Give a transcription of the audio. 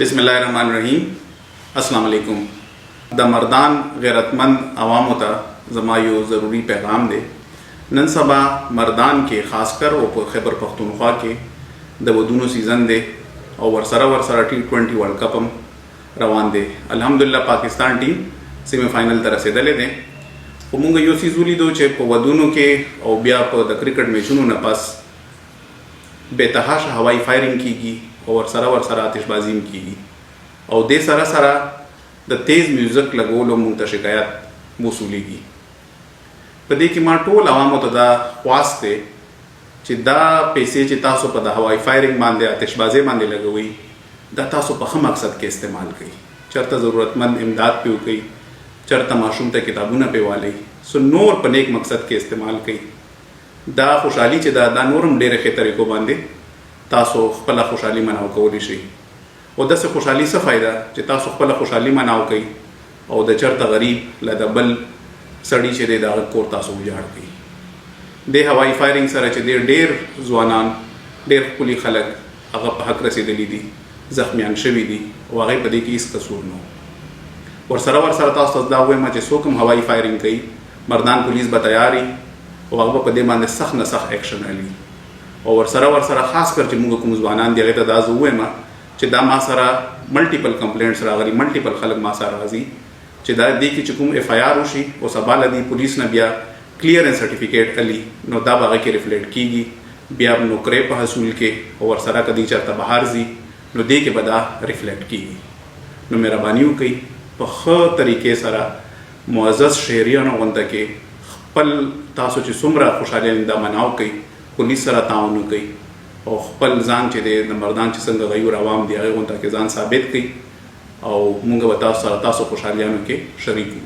بسم الله الرحمن الرحیم. السلام علیکم. د مردان غیرتمند عوامو ته زما یو ضروري پیغام دی. نن سبا مردان کې، خاص کر او په خیبر پښتونخوا کې د ودونو سیزن دی او ورسره ورسره ټي 20 ورلډ کپ هم روان دی. الحمدلله، پاکستان ټیم سیمی فاینل ته رسیدلی دی، خو مونږ یو څیز ولیدو چې په ودونو کې او بیا په د کرکټ میچونو نه پس بې تحاشا هوایي فایرینګ کیږي او ورسره ورسره آتشبازي هم کیږي او دې سره سره د تیز میوزک لګولو مونږ ته شکایت موصولیږي. په دې کې ما ټول عوامو ته دا خواست دی چې دا پیسې چې تاسو په د هوایي فایرینګ باندې، آتشبازي باندې لګوي، دا تاسو په ښه مقصد کې استعمال کړئ. چرته ضرورتمند امداد پې وکړئ، چرته ماشوم ته کتابونه پې والئ، سو نور په نیک مقصد کې استعمال کړئ. دا خوشحالي چې دا نورم ډېرې ښې طریقو باندې تاسو خپله خوشحالي مناو کولی شئ. او داسې خوشحالي څه فایده چې تاسو خپله خوشحالي مناو کړئ او د چرته غریب له د بل سړي چې دی د هغه کور تاسو ویجاړ کړئ. د هوایي فایرینګ سره چې دی ډېر ځوانان، ډېر ښکلي خلک هغه په حق رسېدلي دي، زخمیان شوي دي او هغې په دې کې هیڅ قصور نه. ورسره ورسره تاسو ته دا وایم چې څوک هم هوایي فایرینګ کوي، مردان پولیس به تیاري او هغه به په دې باندې سخت نه سخت اکشن اخلي. او ورسره ورسره خاص کر چې موږ کوم ځوانان دي، هغې ته دا زه ووایم چې دا ما سره ملټیپل کمپلینټس راغلي، ملټیپل خلک ما سره راځي چې دا دې کې چې کوم اف آی آر وشي او سبا له دې پولیس نه بیا کلیئرنس سرټیفیکیټ الی، نو دا به هغه کې ریفلیکټ کیږي بیا نوکرۍ په حصول کې او ورسره که دی چېرته بهر ځي، نو دې کې به دا ریفلیکټ کیږي. نو مهرباني وکړئ، په ښه طریقې سره معزز شهریانو غونډه کې خپل تاسو چې څومره خوشحالي دا مناو کوي، پولیس سره تعاون وکړئ او خپل ځان چې دی د مردان چې څنګه غیور عوام دی، هغې غونډه کې ځان ثابت کړئ او موږ به تاسو سره تاسو خوشحالیانو کې شریک یو.